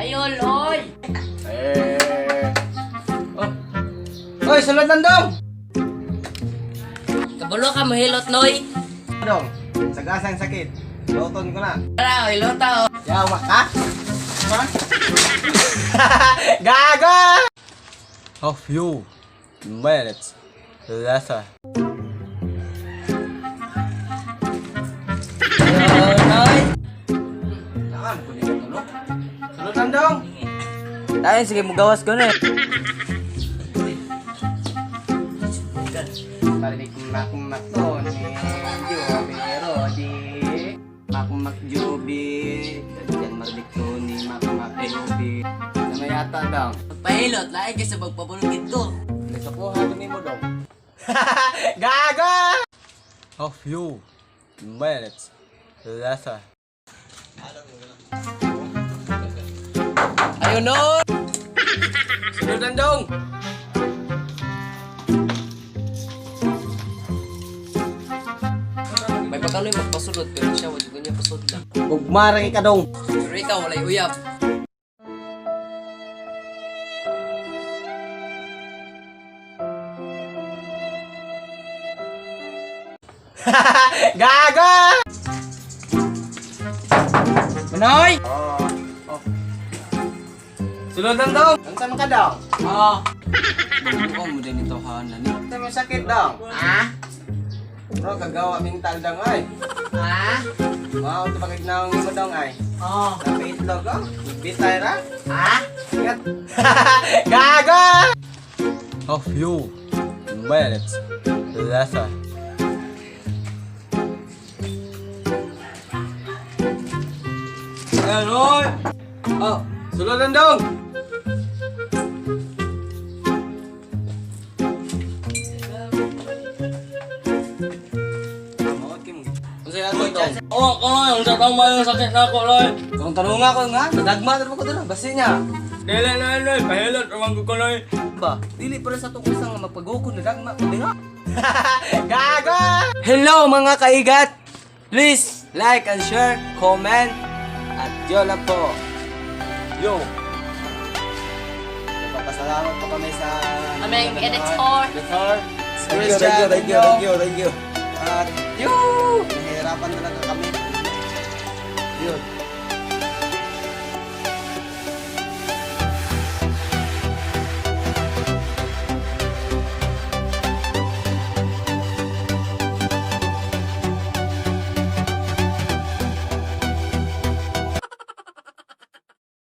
Ayol, oy! Eh. Oh. Oy, sulod lang dong. Kabalo ka mohilot, noy. Dong, sagasang sakit. Loton ko na. Tara, hilota, oh. Yawa ka? Ha? Gago! A few minutes later. Ayol, noy. Saan ko dito tulog? Sulod lang dong. Ay, sige, mugawas ko na eh. Balik makmak to ni Jubi Rodi. Makmak Jubi. Yan mardik to ni makmak Jubi. Ano yata dong? Pagpahilot, lain kaysa magpabulungin ko. Nasa kuha ni mo dong. Gago! A few minutes later. Ayun, noy! Sulod lang dong. May pagkanoy magpasulod, pero siya, wala ko niya pasulod lang. Ugmarang ka dong. Pero ikaw, walay uyab. Gago! Manoy! Oh. Oh. Sulod lang dong. Unsa man ka dong? Ah! Buo mo din ito, ha, nani? Unsa man sakit dong? Ha? Bro, kagawa mental dong ay. Ha? Wow, ito pagignaong mo dong ay. Oh. Napaitlog oh. Bitay ra. Ha? Ingat. Gago! A few minutes later. Ayan, oy! Oh, sulod lang dong! Unsa ato dong? Oh, koy, unsa tang mayo sakit na ako, loy. Kung tanong nga ko nga, nadagma na ko dira, basi niya. Dili na, loy. Pahilot, rumang ko, loy. Ba, dili para sa itong usang nga magpagukon na dagma ko dira. Gago! Hello mga kaigat! Please like and share, comment, at yun lang po. Yo! Nagpapasalamat po kami sa Aming editor. Editor. Thank you, thank you, thank you, thank you, thank you. At nahihirapan talaga kami. Yun.